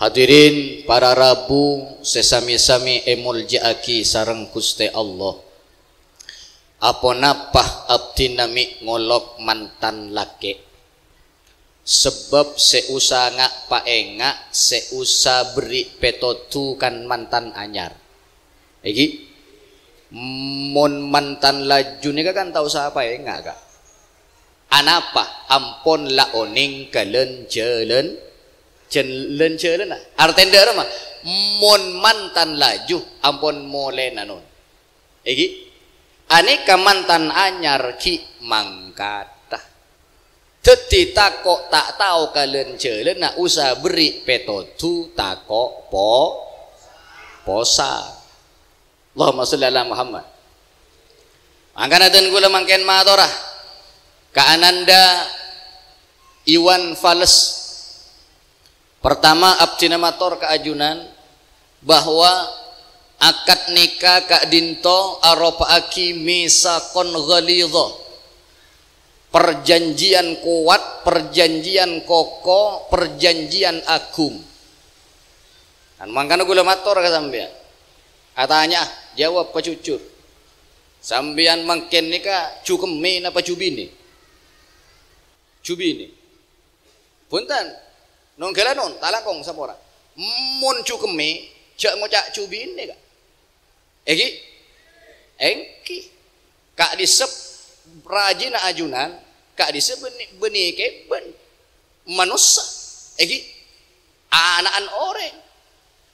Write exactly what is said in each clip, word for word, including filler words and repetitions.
Hadirin para rabu sè sami-sami èmoljâ'aghi sareng Ghustè Allah. Aponapa abdhina mè' ngolok mantan lakè'? Sabâb sè osa nga'-paènga', sè osa berri' pètodhu kan mantan anyar. Èngghi? Mon mantan laju nèka kan ta' osa paènga', Ka'. Anapa? Ampon la onèng ka lan-jhâlân, jhân-, lan-jhâlânna. Artèna dhâ'ramma? Mon mantan laju, ampon molèna, non. Èngghi? Anèka mantan anyar ghi' mangkata. Dhâddhi tako' ta' tao ka lan-jhâlânna, osa berri' pètodhu, tako' po-, posa. Allahumma sholli ala Muhammad. Mangkana dân kaulâ mangkèn matora ka Ananda Iwan Fales. Pertama, abdhina mator ka ajunan bahwa akad nikah ka'dinto aropa'aghi mitsaqon ghalidha, perjanjian kowat, perjanjian koko, perjanjian agung. Kan mangkana kaulâ mator ka sampèyan. Atanya, jawab pajhujhur. Sampèyan mangkèn nèka jhu kemmè napa jhu binè? Jhu binè. Bhunten. Nonggala non, ta' langkong sapora. Mon jhu kemmè, jhâ' ngoca' jhu binè, Ka'. Èngghi? Èngghi. Ka'dhissa' rajina ajunan, ka'dhissa' bânnè, bânnè kèbân. Manossa. Èngghi? Ana'an orèng.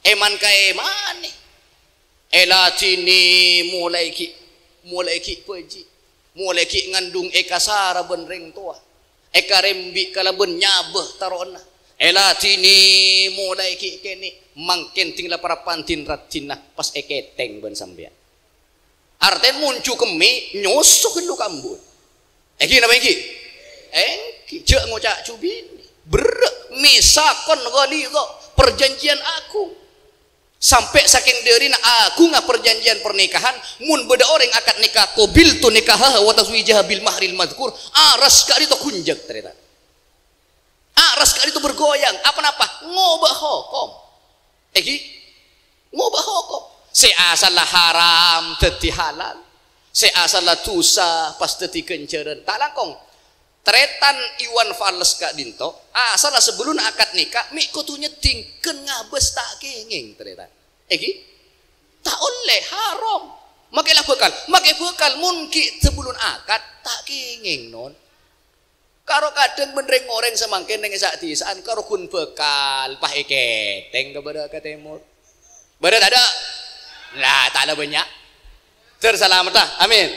Èman-kaèmanè. Èladhinè molaè ghi', molaè ghi' bâji', molaè ghi' ngandung èkasara bân rèng towa, èkarembi' kalabân nyabâ taro'na. Èladhinè molaè ghi' kènè', mangkèn ding la parappa'na dhin-raddhinna pas èkètèng bân sampèyan. Artèna mon jhu kemmè nyoso ghâllu kambun. Èngghi napa èngghi? Èngghi, jhâ' ngoca' jhu binè. Berrâ', mitsaqon ghalidha, perjanjian agung. Sampè' sakèng dhârina agungnga parjhânjhiyân parnikahan, mon bâdâ orèng akad nikah, "Qabiltu nikahaha wa tazwijaha bil mahril madzkur," aras ka'dinto ghunjhâng, tarètan. Aras ka'dinto bergoyang. Apa-napa? Ngobâ hokom. Èngghi? Ngobâ hokom. Sè asalla haram dhâddhi halal. Sè asalla dhusa pas dhâddhi ghânjhârân. Ta' langkong. Tarètan Iwan Fals ka'dinto, asalla sabellunna akad nikah, mè' kodhu nyeddhing, ghân ngabâs ta' kèngèng, tarètan. Èngghi? Ta' ollè, haram. Makè la bhâkal, makè bhâkal, mon ghi' sabellun akad, ta' kèngèng, non. Karo kadhâng bân rèng-orèng samangkèn neng è sa'-dhisa'an, karo ghun bhâkal, pas èkètèng ka bârâ' ka tèmor. Bâdâ tadâ'? La, ta' la bânnya'. Ter salamet, ah. Amin.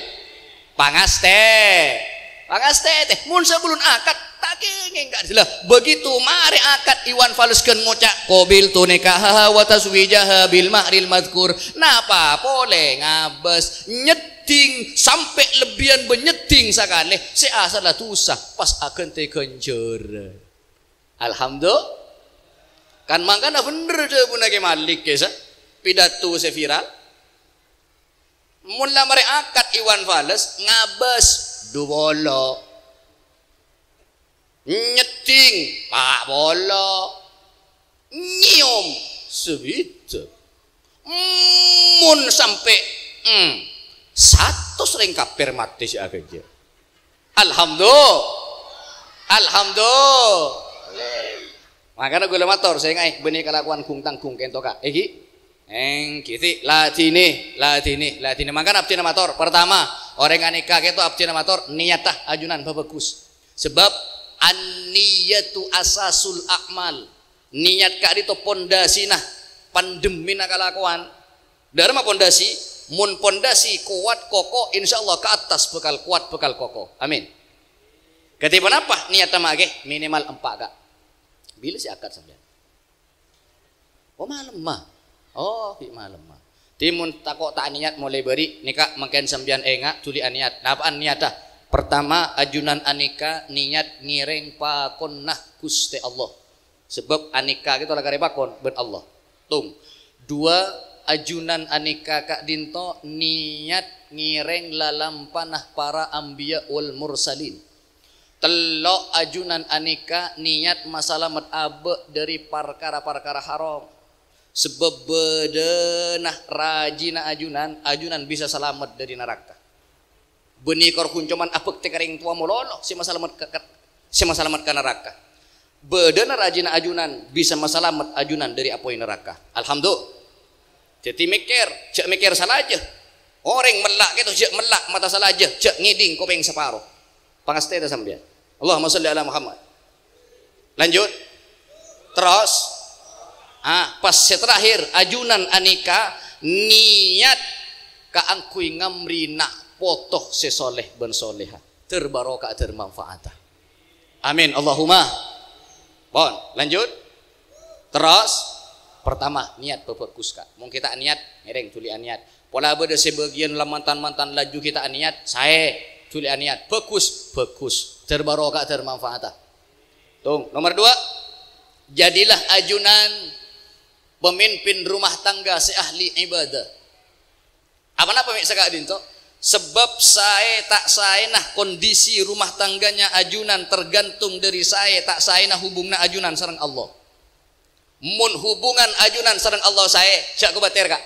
Pangastè. Pangastè, tè. Mon sabellun akad, ta' kèngèng ka'dissa. Begitu marè akad, Iwan Fals ghân ngoca', "Qabiltu nikahaha wa tazwijaha bil mahril madzkur." Napa polè ngabâs, nyeddhing, sampè' lebbiyân bân nyeddhing sakalè, sè asalla dhusa, pas aghântè ghânjhârân. Alhamdulillah. Kan mangkana bhender dhâbuna Kè Malik, kèsa. Pidato sè viral. Mon la marè akad Iwan Fals, ngabâs dhu polo. Nyeddhing pa' polo. Nyèyom sabidhâk. Mon sampè', hmm, satos rèng kafir matè sè aghânjhâr. Alhamdulillah. Alhamdulillah. Mangkana kaulâ mator, sèngaè, bânnè kalakowan ghung-tangghung kènto, Ka'. Èngghi? Èngghi, ti, ladhinè, ladhinè, ladhinè. Mangkana abdhina mator. Pertama, orèng anikah kèto abdhina mator, niyata ajunan bhâbhâghus. Sabâb an-niyatu asasul a'mal. Niyat ka'dinto pondasina, pandhemmina kalakowan. Dhâ'ramma pondasi? Mon pondasi kowat, koko, insyaallah ka attas bhâkal kowat, bhâkal koko. Amin. Kadhi ponapa niyatta ma'aghi? Minimal empa', Ka'. Bilâ sè akad sampèyan? Oh, malemma. Oh, ghi' malemma. Dhâddhi mon tako' ta' aniyat molaè bâri', nèka mangkèn sampèyan enga' dhuli aniyat. Napa'an niyatta? Pertama, ajunan anikah niyat ngèrèng pakonna Ghustè Allah. Sabâb anikah kèto la karè pakon bân Allah. Tung. Dua, ajunan anikah ka'dinto niyat ngèrèng lalampana para anbiya wal mursalin. Tello' ajunan anèka niyat masalamet abâ' dhâri parkara-parkara haram. Sabâb bâdâna rajina ajunan, ajunan bisa salamet dhâri naraka. Bânnè kor ghun coma abhâktè ka rèng towa malolo sè masalamet ka, ka, sè masalamet ka naraka. Bâdâna rajina ajunan bisa masalamet ajunan dhâri apoy naraka. Alhamdulillah. Dhâddhi mèkkèr, jhâ' mèkkèr salajâ. Orèng mella' kèto jhâ' mella' mata salajâ, jhâ' ngèdhing kopèng saparo. Pangastèna sampèyan. Allahumma shalli ala Muhammad. Lanjut. Terros. Ah, pas sè terakhir, ajunan anèka niyat kaangghuy ngamri na' poto sè soleh bân soleha. Dhâr barokah, dhâr manfaata. Amin. Allahumma. Pon, lanjut. Terros, pertama, niyat bhâbhâghus, Ka'. Mon ghi' ta' niyat, ngèrèng dhuli aniyat. Pola bâdâ sè bâgiyân la mantan-mantan laju ghi' ta' niyat, saè, dhuli aniyat. Bhâghus, bhâghus. Dhâr barokah, dhâr manfaata. Tung, nomor dua, jadilah ajunan pemimpin rumah tangga sè ahli ibadah. Apa napa mè' saka'dinto? Sabâb saè ta' saèna kondisi rumah tangganya ajunan tergantung dhâri saè ta' saèna hubunganna ajunan sareng Allah. Mon hubungan ajunan sareng Allah saè, jhâ' kobâtèr, Ka'.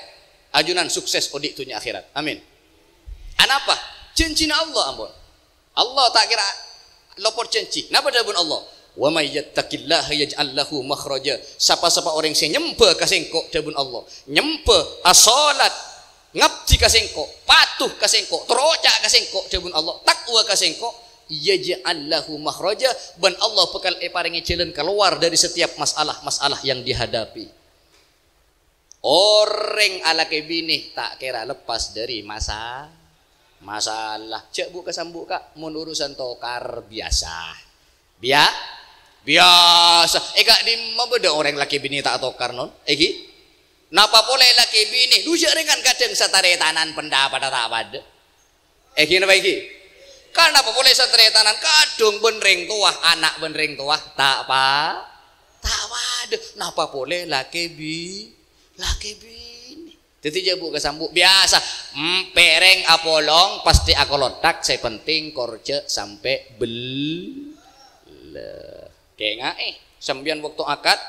Ajunan sukses odi' dhunnya akhèrat. Amin. Anapa? Jhânjhina Allah, ampon. Allah ta' kèra lopot jhânjhi. Napa dhâbuna Allah? "Wa may yattaqillaha yaj'al lahu makhraja." Sapa-sapa orèng sè nyembhâ ka Sèngko', dhâbuna Allah, nyembhâ, asolat, ngabdi ka Sèngko', patuh ka Sèngko', tor oca' ka Sèngko', dhâbuna Allah, takwa ka Sèngko', "yaj'al lahu makhraja," bân Allah bhâkal èparèngè jhâlân kalowar dhâri setiap masalah-masalah yang dihadapi. Orèng alakè binè ta' kèra lepas dhâri masa-, masalah. Jhâ' bu'-kasambu', Ka', mon urusan tokar biyasa. Biya-, biyasa. È, ka'dimma bâdâ orèng lakè binè ta' tokar, non? Ènggi? Napa polè lakè binè? Dhu jhâ' rèng kan kadhâng sataretanan pendapatta ta' padâ. Ènggi napa ènggi? Kan napa polè sataretanan kadhâng bân rèng towa, ana' bân rèng towa ta' pa-, ta' padâ. Napa polè lakè bi-, lakè binè? Dhâddhi jhâ' bu'-kasambu' biyasa, em, pèrèng apolong pastè akolotthak, sè penting kor jhâ' sampè' bel-, lè. Kènga'è, sampèyan bâkto akad,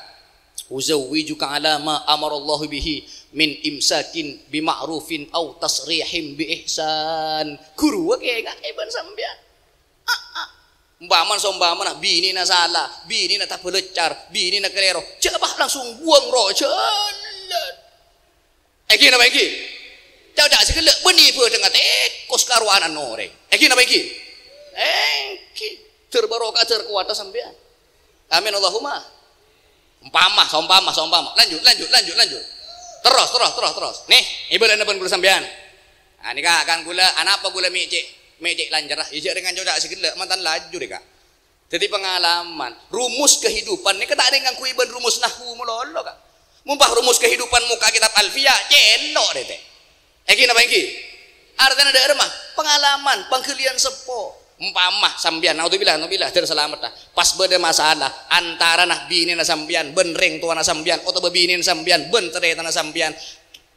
"Uzawwijuka ala ma amarallahu bihi min imsakin bima'rufin aw tasrihim bi ihsan." Ghuru kènga'è bân sampèyan. Ah, ah. Ompamana, sompamana, binèna sala, binèna tabâlâccar, binèna kalèro, jhâ' pas langsung buwâng ro jhâlân. Ènggi napa ènggi? Ca'-oca' sè ghellâ' bânnè bâdâ ngatèkos karowanan orèng. Ènggi napa ènggi? Ènggi. Dhâr barokah, dhâr kowadhâ sampèyan. Amin, Allahumma. Ompama, sompama, sompama. Lanjut, lanjut, lanjut, lanjut. Terros, terros, terros, terros. Nè, ibaratna bân kaulâ sampèyan. Ah, nèka kan kaulâ, anapa kaulâ mè' cè', mè' cè' lancarra? Iyâ, jhâ' rèng ca'-oca' sè ghellâ', mantan laju, nèka. Dhâddhi pangalaman, rumus kehidupan nèka ta' rèng ngangghuy bân rumus nahwu malolo, Ka'. Mon pas rumus kehidupan mokka' kitab Alfiyah, cèlo' rètè. Ènggi napa ènggi? Artèna dhâ'ârâ, mah, pangalaman, pangghâliyân seppo. Ompama sampèyan, naudzubillah, naudzubillah, dhâr salameddhâ. Pas bâdâ masalah antarana binèna sampèyan bân rèng towana sampèyan, otabâ binèna sampèyan bân tarètanna sampèyan.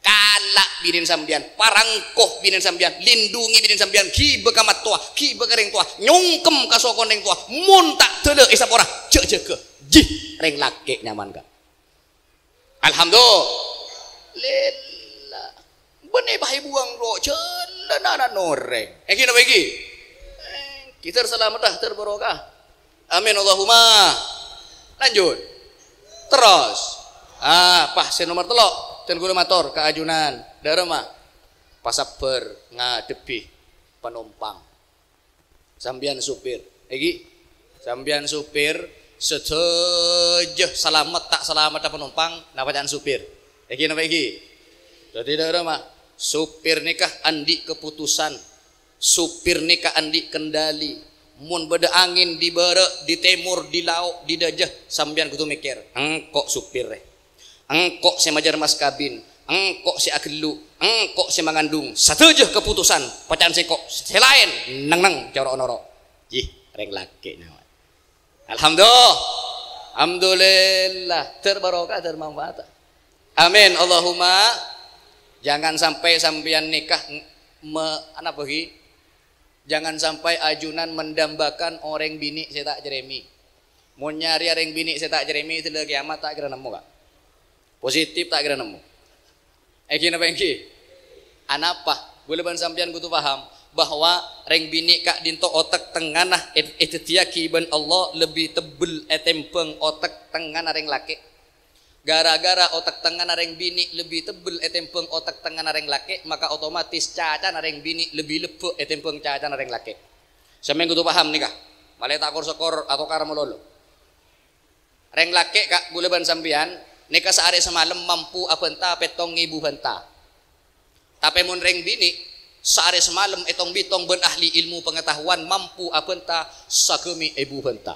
Kala' binèna sampèyan, parangko binèna sampèyan, lindungi binèna sampèyan, ghibâ ka mattowa, ghibâ ka rèng towa, nyongkem ka sokona rèng towa, mon ta' dâlâ èsapora, jhâ' jâgâ, jih, rèng lakè' nyaman, Ka'. Alhamdulillah. Bânnè pas èbuwâng ro jhâlânan orèng. Ènggi napa ènggi? Ènggi, dhâr salameddhâ, dhâr barokah. Amin, Allahumma. Lanjut. Terros. Ah, pas sè nomer tello'. Dhân kaulâ mator ka ajunan. Dhâremma. Pasabbhâr ngadhebbhi panompang. Sampèyan supir. Ènggi. Sampèyan supir, sadhâjâ salamet ta' salameddhâ panompang, napa ca'na supir? Ènggi napa ènggi? Dhâddhi dhâremma. Supir nèka andi' kaputusan. Supir nèka andi' kendali. Mon bâdâ angèn di bârâ', di tèmor, di lao', di dâjâ, sampèyan kodhu mèkkèr, "Engko' supirrè. Engko' sè majâr mas kabin. Engko' sè aghâllu. Engko' sè mangandung. Sadhâjâ kaputusan, paca'an sèngko'. Sè laèn, neng-neng, coro' noro'." Jih, rèng lakè' nyaman. Alhamdulillah. Alhamdulillah. Dhâr barokah, dhâr manfaat. Amin. Allahumma. Jangan sampai sampèyan nèka me-, anapa ghi? Jangan sampai ajunan mendambakan orèng binè' sè ta' carèmè. Mon nyarè orèng binè' sè ta' carèmè, dâlla kèyamat ta' kèra nemmo, Ka'. Positif ta' kèra nemmo. Èngghi napa èngghi? Anapa? Ghulâ bân sampèyan kodhu paham bahwa rèng binè' ka'dinto otek tengngana èd-, èdhâddhiyâghi bân Allah lebbi tebbel ètèmbhâng otek tengngana rèng lakè'. Gara-gara otek tengngana rèng binè' lebbi tebbel ètèmbhâng otek tengngana rèng lakè', maka otomatis cacana rèng binè' lebbi lebbâ' ètèmbhâng cacana rèng lakè'. Sampèyan kodhu paham nèka. Malè ta' kor-sokor atokar malolo. Rèng lakè', Ka', ghulâ bân sampèyan, nèka saarè samalem mampu abhânta pèttong èbu bhânta. Tapè mon rèng binè', saarè samalem ètong-bitong bân ahli ilmu pengetahuan mampu abhânta sagâmè' èbu bhânta.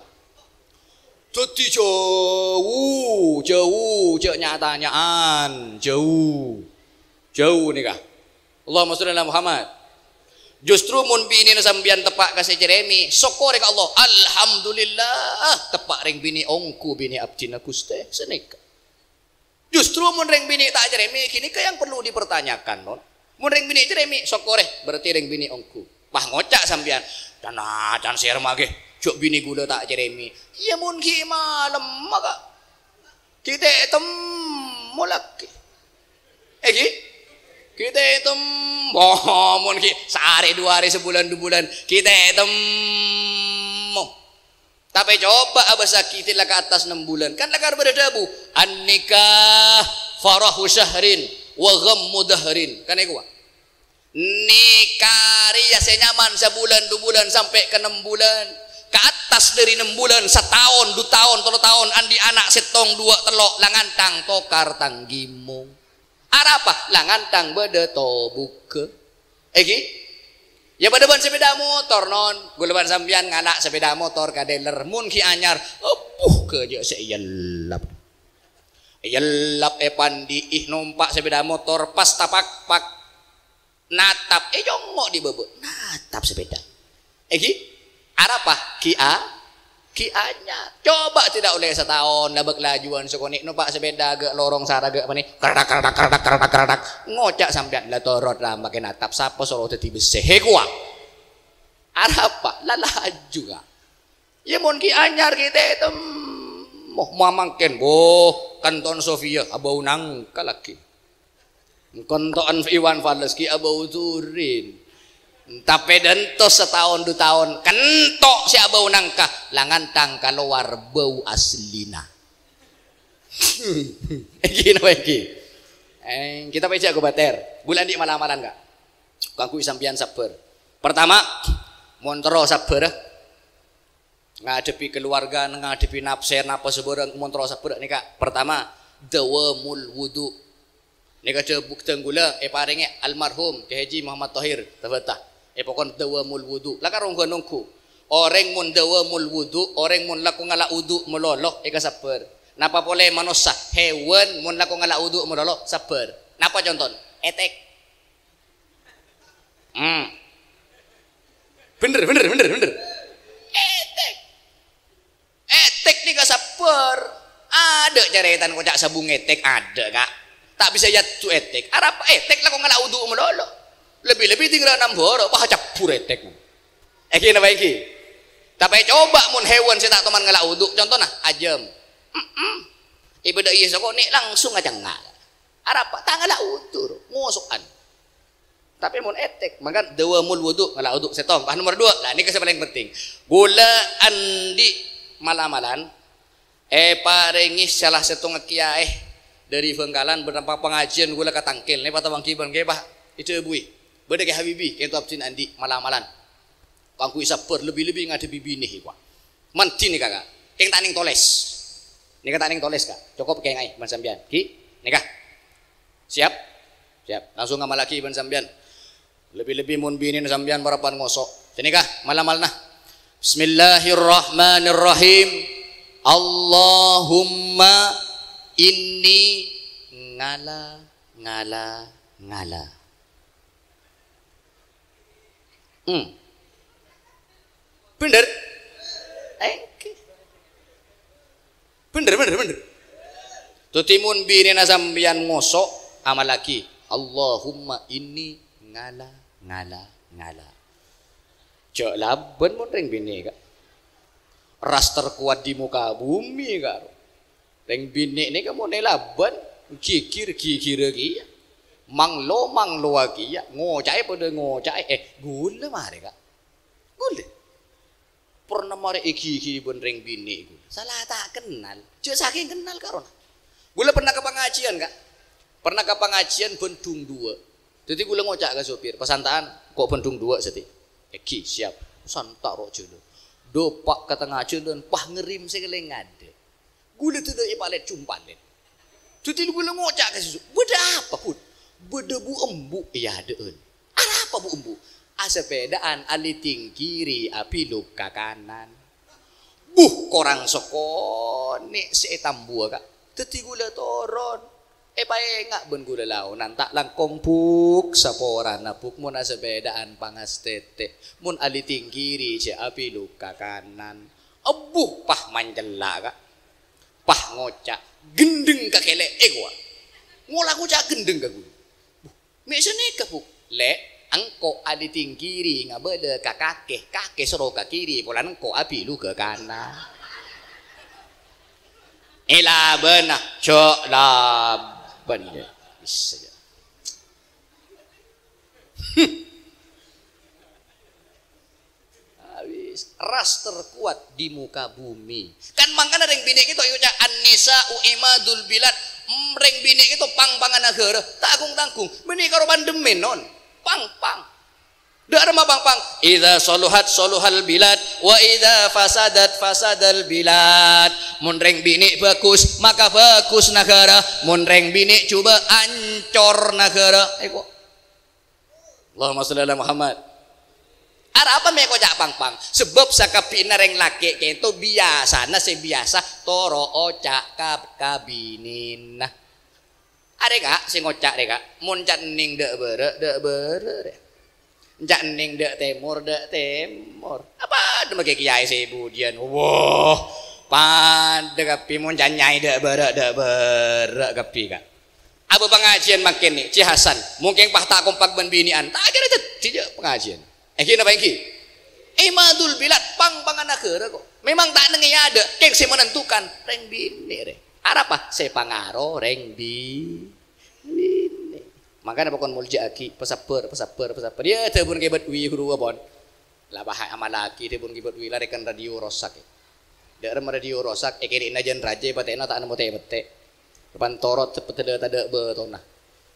Dhâddhi jhâu, jhâu, jhâ' nya-tanya'an, jhâu. Jhâu nèka. Allahumma sholli ala Muhammad. Justru mon binèna sampèyan teppa' ka sè carèmè, sokkorè ka Allah. Alhamdulillah, teppa' rèng binè' ongghu binè' abdhina Ghustè, sanèka. Justru mon rèng binè' ta' carèmè, ghânèka yang perlu dipertanyakan, non. Mon rèng binè' carèmè, sokkorè, berarti rèng binè' ongghu. Wah, ngoca' sampèyan, "Can, can sèrma ghi, jhâ' binè' ghulâ ta' carèmè." Iyâ, mon ghi' malem, maka. Ghi' ta' ètemmo lakè'. Eh, ghi'? Ghi' ta' ètemmo. Oh, mon ghi' saarè, du arè, sabulân, du bulân, ghi' ta' ètemmo. Tapè coba abâsaghi la ka attas nem bulân. Kan lakar bâdâ dhâbu, "An-nikah farahu syahrin wa ghammu dahrin." Kan èkowa. Nèka rèya sè nyaman sabulân, du bulân, sampè' ka nem bulân. Ka attas dâri nem bulân, sataon, du taon, tello taon, andi' ana' sèttong, duwâ', tello', la ngantang tokar tang ghimong. Arapa? La ngantang bâdâ tobugghâ. Èngghi? Iyâ padâ bân sepeda motor, non. Ghulâ bân sampèyan ngala' sepeda motor ka dealer. Mon ghi' anyar, ebuh, ghâjâ' sè èyellap. Èyellap, èpandi'i, nompa' sepeda motor, pas tapakpak. Natap, ècongngo' è bâbâ', natap sepeda. Èngghi? Arapa? Ghi' a-, ghi' anyar. Coba tidak oleh setahun, la bâk lajuan sakonè', nompa' sepeda ghâ' lorong sara ghâ' panè, karadak, karadak, karadak, karadak, karadak. Ngoca' sampèyan, "La torot ra, makè natap, sapa soro dhâddhi bessè?" He, kowa. Arapa? La laju, Ka'. Iyâ, mon ghi' anyar ghi' ta' ètemmo, mamangkèn, boh, kanton Sofia, abâu nangka lakè'. Kanton Iwan Fals ghi' abâu durin. Tapè dânto sataon du taon, kento' sè abâu nangka, la ngantang kalowar bâu aslina. Èngghi napa èngghi? Eh, kita pejja' kobater. Bulâ andi' mal-amalan, Ka'. Kaangghuy sampèyan sabbhâr. Pertama, mon terro sabbhâr, ngadhebbhi keluarga, ngadhebbhi nafsè, napa sabârâng, mon terro sabbhâr nèka. Pertama, dawamul wudu. Nèka dhâbu-, dhâng ghulâ èparèngè almarhum Kè Haji Muhammad Thohir Tabata. Èpokon dawamul wudu. La karongghâ nongghu. Orèng mon dawamul wudu, orèng mon lako ngala' wudu malolo, èkasabbhâr. Napa polè manossa, hèwan mon lako ngala' wudu malolo, sabbhâr. Napa contona? Ètèk. Hmm. Bhender, bhender, bhender, bhender. Ètèk. Ètèk nèka sabbhâr. Adâ' carètana koca' sabung ètèk, adâ', Ka'. Ta' bisa èyaddu ètèk. Arapa ètèk lako ngala' wudu malolo. Lebbi-lebbi dhingra nambhârâ, wah, cabbhur ètèk. Èngghi napa èngghi? Tapè coba mon hèwan sè ta' toman ngala' wudu, contona ajâm. Mm-mm. Èbâdâ'i sakonè' langsung acengnga'. Arapa? Ta' ngala' wudu, ngoso'an. Tapè mon ètèk, mangkana dawamul wudu, ngala' wudu sèttong. Pas nomor dua, lah nèka sè palèng penting. Ghulâ andi' mal-amalan èparèngè salah sèttongnga kèyaè dâri Bhângkalan, bâdâ pangajiân ghulâ ka Tangkil. Nèka patawangghi bân kèya, Pak, èdhâbuwi. Bâdâ Kè Habibi, kento' abdhina andi' mal-amalan. Kaangghuy sabbhâr lebbi-lebbi ngadhebbhi binè, Pak. Mandhi nèka, Ka'. Kèng ta' nèng tolès. Nèka ta' nèng tolès, Ka'. Cokop kèngaè bân sampèyan. Ghi? Nèka. Siap? Siap. Langsung ngamallaghi bân sampèyan. Lebbi-lebbi mon binèna sampèyan parappa'na ngoso'. Sè nèka, mal-amalanna. Bismillahirrahmanirrahim. Allahumma inni ngala, ngala, ngala. Hmm. Bhender? Èngghi. Bhender, bhender, bhender. Dhâddhi, mon binèna sampèyan ngoso', amallaghi, "Allahumma inni ngala, ngala, ngala." Jhâ' labân mon rèng binè', Ka'. Ras terkuat di muka bumi, Ka'. Rèng binè' nèka mon èlabân, ghighir-ghigghirâ kèya. Manglo-manglowa kèya, ngoca'è padâ ngoca'è. Eh, ghulâ marè, Ka'. Ghulâ. Pernah marè èghighiri bân rèng binè' ghulâ. Sala ta' kennal. Jhâ' sakèng kennal karona. Ghulâ pernah ka pangajiân, Ka'. Pernah ka pangajiân bân dung duwâ'. Dhâddhi ghulâ ngoca' ka sopir, "Pas anta'an, ko' bân dung duwâ' satèya." "Èngghi, siap." Santa' ro' jhâlân. Dâpa' ka tengnga jhâlân, pas ngerrem sè kalèng ngadâ'. Ghulâ dâlâ èpalèt-jumpalèt. Dhâddhi ghulâ ngoca' ka sè sop, "Bâdâ apa, Bud?" "Bâdâ bu'-embu' è adâ'ân." "Arapa bu'-embu'?" "Asepèda'an alèding kiri, abiluk ka kanan." Buh, korang sakonè' sè ètambuwâ, Ka'. Dhâddhi ghulâ toron. Èpaènga' bân ghulâ laonan, ta' langkong, Buk, saporana, Buk, mon asepèda'an pangastètè. Mon alèding kiri, jhâ' abiluk ka kanan. Ebbhu, pas mancella', Ka'. Pas ngoca', "Ghendheng ka kèlè'," èkowa. Ngola ngoca' ghendheng ka ghulâ. "Buk, mè' sanèka, Buk?" "Lè', engko' alèding kiri ngabâlâ ka kakè, kakè soro ka kiri, polana engko' abilu ka kanan." Èlabâna, jhâ' labân, ya. Bisa, ya. Awis, ras terkuat di muka bumi. Kan mangkana rèng binè' kèto èkoca', "An-nisa'u imadul bilad." Em, rèng binè' kèto pang-panganna naghârâ. Ta' gung-tanggung. Bânnè karo pandemmen, non. Pang-pang. Dâ' remma pang-pang. "Idza saluhat saluhal bilad, wa idza fasadat fasadal bilad." Mon rèng binè' bhâghus, maka bhâghus naghârâ. Mon rèng binè' jhubâ', ancor naghârâ. Èko. Allahumma shalli ala Muhammad. Arapa mè' èkoca' pang-pang? Sabâb sakabbhiyânna rèng lakè' kèto biyasana sè biyasa toro' oca' ka, ka binèna. Arè, Ka', sè ngoca' rè, Ka'. Mon ca' ennèng dâ' bârâ', dâ' bârâ' rè. Ca' ennèng dâ' tèmor, dâ' tèmor. Apa dâ' makè kèyaè sè budiyân? Wah, padâ kabbhi mon ca' nyai dâ' bârâ', dâ' bârâ' kabbhi, Ka'. Abâ pangajiân mangkèn nè, Ji Hasan, mongkèng pas ta' kompak bân binè'an, ta' kèra dhâddhi jâ' pangajiân. Èngghi napa èngghi? Imadul bilad, pang-panganna naghârâ kok. Memang ta' nèng è adâ', kèng sè menentukan rèng binè' rè. Arapa? Sè pangaro rèng bi-, binè'. Mangkana pokon molja'aghi, pasabbhâr, pasabbhâr, pasabbhâr. Yâ, dhâbuna Kè Badwi ghuru, pon. La bâ' amalaghi dhâbuna Kè Badwi, larèkan radio rosak, è. Dâ' remma radio rosak, èkèrè'na jân rajâ, èpatè'na ta' nemmo tè'-pettè'. Pan torot, tadâ', tadâ' bâtona.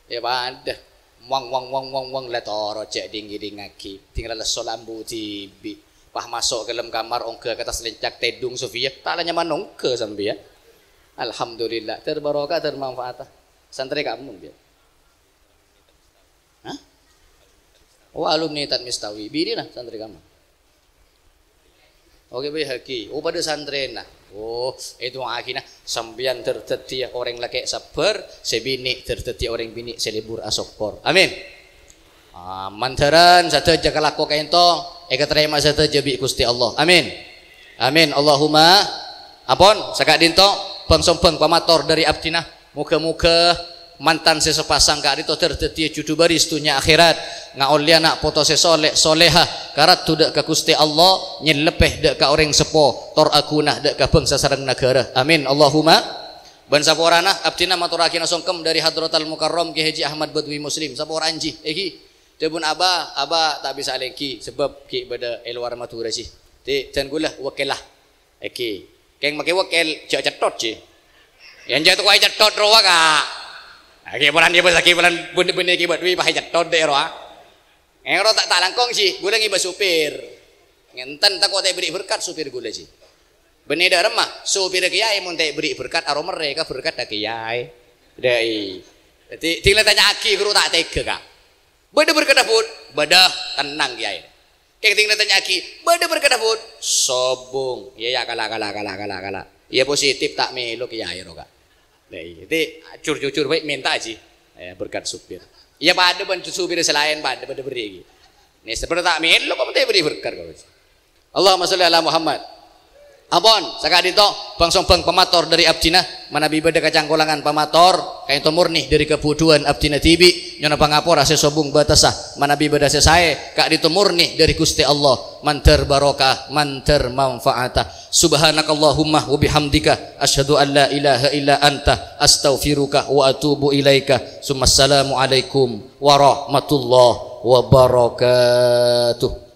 Yâ padâ. Wang, wang, wang, wang, wang, la torot jâ' ding-ngèdingngaghi. Ding la lesso la ambu dhibi'. Pas maso' ka dâlem kamar, ongghâ ka attas lèncak, tèdung Sofia. Ta' la nyaman ongghâ sampèyan. Alhamdulillah, terbarokah, termanfaat. Santrè kamu, mbiyan. Hah? Oh, alumni Tat Mistawi. Bidina santrè kamu. Oke, Baihaqi. Oh, padâ santrèna. Oh, èdu'aaghina sampèyan dâr-, dhâddhiyâ orèng lakè' sabbhâr, sè binè' dâr-, dhâddhiyâ orèng binè' sè lebur asokkor. Amin. Ah, mandhârân sadhâjâ kalako kaènto, èkatarèma sadhâjâ bi' Ghustè Allah. Amin. Amin. Allahumma. Ampon, saka'dinto, bâng-sombâng pamator dâri abdhina. Moghâ-moghâ mantan sè sapasang ka'dinto dâr-, dhâddhiyâ judhu bâris dhunnya akhèrat, ngaollèya na' poto sè soleh, soleha, karaddhu dâ' ka Ghustè Allah, nyelleppè dâ' ka orèng seppo, tor aghuna dâ' ka bhângsa sareng naghârâ. Amin. Allahumma. Bân saporana, abdhina matorraghina songkem dâri Hadratal Mukarram Kiai Haji Ahmad Badwi Muslim. Saporana jhi, èngghi. Dhâbuna Aba, Aba ta' bisa alèngghi, sabâb ghi' bâdâ è lowar Madhurâ, jhi. Dhi, dân ghulâ, wèkkèlla. Èngghi. Kèng makè wèkkèl, jâ' cètthot, jhi. Yâ, jâ' toko'è cètthot rowa, Ka'. Èngghi, polana, yâ, pas èngghi, polana bân-, bânnè Kè Badwi, pas ècètthot dâ' rowa. Èngghi, ta', ta' langkong, jhi. Ghulâ ngibâ supir. Ngènten tako' ta' èberri' berkat supir ghulâ, jhi. Bânnè dâ' remma, supirra kèyaè mon ta' èberri' berkat, aro merrè ka berkatta kèyaè. Dâi. Dhâddhi, ding la tanya'aghi, ghuru ta' tegghâ, Ka'. Bâdâ berkatta, Bud? Bâdâ, tennang, Kèyaè. Kèng ding la tanya'aghi, "Bâdâ berkatta, Bud?" Sobung. Iyâ, iyâ, kala, kala, kala, kala, kala. Iyâ, positif, ta' mèlo kèyaè rowa, Ka'. Lah, iyâ. Dhâddhi, jur-jujur bhâi, mènta, jhi. Eh, berkat supir. Iyâ, padâ bân supir sè laèn, padâ, padâ berri', ghi. Nè, sebenarnya ta' mèlo, kok ta' èberri' berkat, kok. Allahumma sholli ala Muhammad. Ampon, saka'dhinto, bâng-sombâng pamator dhâri abdhina, manabi bâdâ kacangkolangan pamator, ka'dhinto morni dhâri kabhudhuwân abdhina dhibi', nyo'ona pangapora sè sobung bâtessa, manabi bâdâ sè saè, ka'dhinto morni dhâri Ghustè Allah, mandhâr barokah, mandhâr manfaata. Subhanakallahumma wa bihamdika, asyhadu an la ilaha illa anta, astaghfiruka wa atubu ilaika. Summassalamu alaikum warahmatullahi wabarakatuh.